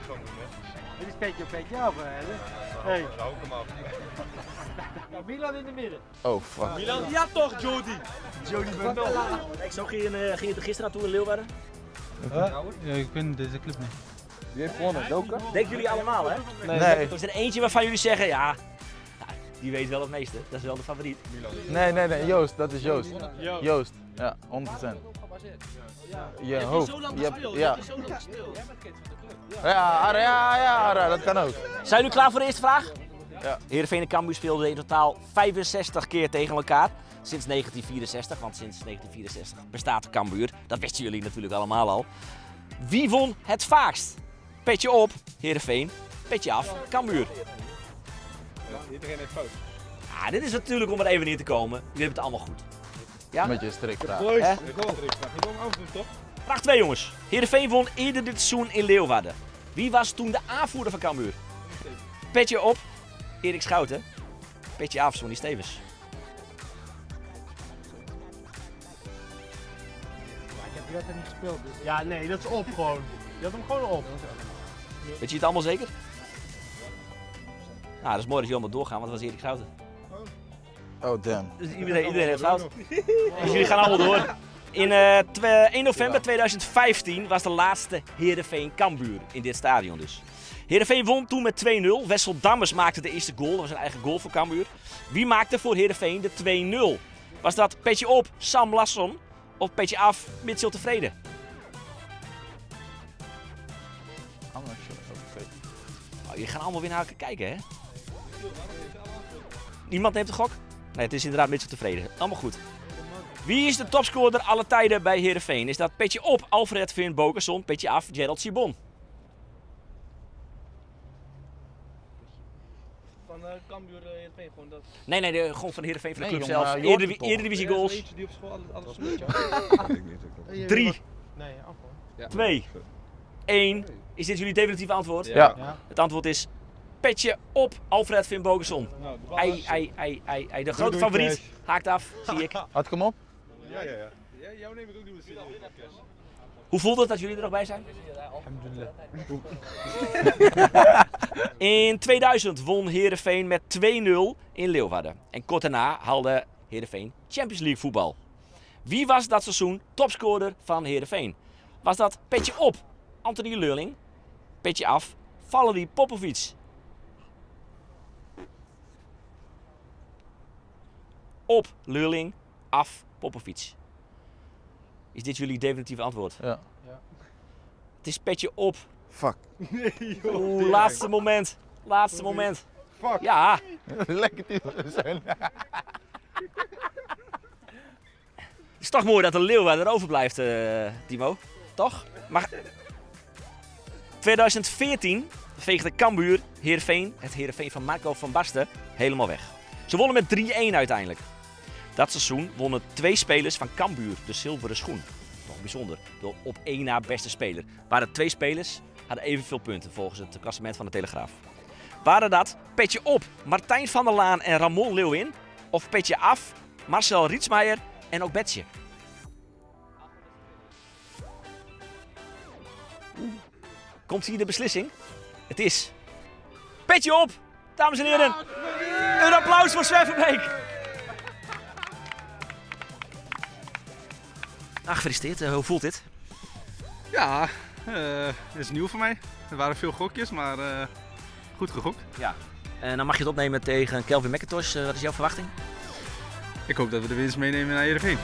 niks van doen, hè. Dit is petje op petje af, hè? Hey. Dan hou ik hem af. Ja, Milan in de midden. Oh, fuck. Milan? Ja toch, Jody! Jody Bundel. Ik zo ging je, ging je er gisteren naartoe in Leeuwarden? Ja, ik ken deze club niet. Wie heeft gewonnen? Doken? Denken jullie allemaal, hè? Nee. Er is er eentje waarvan jullie zeggen, ja, nou, die weet wel het meeste. Dat is wel de favoriet. Nee, nee, nee. Joost, dat is Joost. Joost. Ja, 100%. Je hoofd. Je hebt, ja. Ja, Ara, ja, ja, Ara, dat kan ook. Zijn jullie klaar voor de eerste vraag? Ja. Heerenveen en Cambuur speelden in totaal 65 keer tegen elkaar. Sinds 1964, want sinds 1964 bestaat Cambuur. Dat wisten jullie natuurlijk allemaal al. Wie won het vaakst? Petje op, Heerenveen. Petje af, Cambuur. Iedereen heeft fout. Ah, dit is natuurlijk om er even neer te komen. Jullie hebben het allemaal goed. Ja? Met je strikvraag. Hè? Strikvraag. Je wil hem antwoord, toch? Vraag 2 jongens. Heerenveen won eerder dit seizoen in Leeuwarden. Wie was toen de aanvoerder van Cambuur? Petje op, Erik Schouten. Petje af, Sonny Stevens. Ja, ik heb die wedstrijd niet gespeeld, dus... Ja, nee, dat is op gewoon. Je had hem gewoon op. Weet je het allemaal zeker? Nou, dat is mooi dat jullie allemaal doorgaan, want dat was Erik Schouten. Oh, damn. Dus iedereen heeft fout. Dus jullie gaan allemaal door. In 1 november 2015 was de laatste Heerenveen Cambuur in dit stadion dus. Heerenveen won toen met 2-0. Wessel Dammers maakte de eerste goal. Dat was een eigen goal voor Cambuur. Wie maakte voor Heerenveen de 2-0? Was dat petje op Sam Lasson of petje af Mitchell Tevreden? I'm not sure. Oké. Oh, jullie gaan allemaal weer naar elkaar kijken, hè? Niemand neemt de gok? Nee, het is inderdaad Mitchell Tevreden. Allemaal goed. Wie is de topscorer alle tijden bij Heerenveen? Is dat petje op Alfred Finn Bokerson, petje af Gerald Sibon? Van Cambuur Heerenveen, gewoon dat. Nee, nee, gewoon van Heerenveen, van de Nee, club jongen, zelf. je hoort het toch. Eredivisie goals. Eentje die op school alles alles Ik niet. 3, Nee, antwoord. 2, 1. Is dit jullie definitieve antwoord? Ja. Ja. Het antwoord is petje op Alfred Finn Bogerson. Nou, de bal Ei, ei, ei, ei, ei. De grote doei, favoriet Kees. haakt af, zie ik. Had ik hem op? Ja, ja, ja. Ja, jou neem ik ook niet meer serieus. Hoe voelt het dat jullie er nog bij zijn? Alhamdulillah. In 2000 won Heerenveen met 2-0 in Leeuwarden. En kort daarna haalde Heerenveen Champions League voetbal. Wie was dat seizoen topscorer van Heerenveen? Was dat petje op Anthony Leurling? Petje af Valerie Popovic? Op Leurling, af Popovic. Is dit jullie definitieve antwoord? Ja. Ja. Het is petje op. Fuck. Oeh, laatste moment. Laatste moment. Fuck. Ja, Lekker type zijn. het is toch mooi dat de Leeuwarden erover blijft, Timo. Toch? Maar 2014 veegde Cambuur Heerenveen, het Heerenveen van Marco van Basten, helemaal weg. Ze wonnen met 3-1 uiteindelijk. Dat seizoen wonnen 2 spelers van Cambuur de zilveren schoen. Toch bijzonder, de op 1 na beste speler. Waren 2 spelers, hadden evenveel punten volgens het klassement van de Telegraaf. Waren dat petje op Martijn van der Laan en Ramon Leeuwin? Of petje af Marcel Rietsmeijer en ook Betje? Komt hier de beslissing? Het is petje op, dames en heren. Een applaus voor Sven Verbeek. Nou, gefeliciteerd. Hoe voelt dit? Ja, het is nieuw voor mij. Er waren veel gokjes, maar goed gegokt. Ja. En dan mag je het opnemen tegen Kelvin McIntosh. Wat is jouw verwachting? Ik hoop dat we de winst meenemen naar Heerenveen.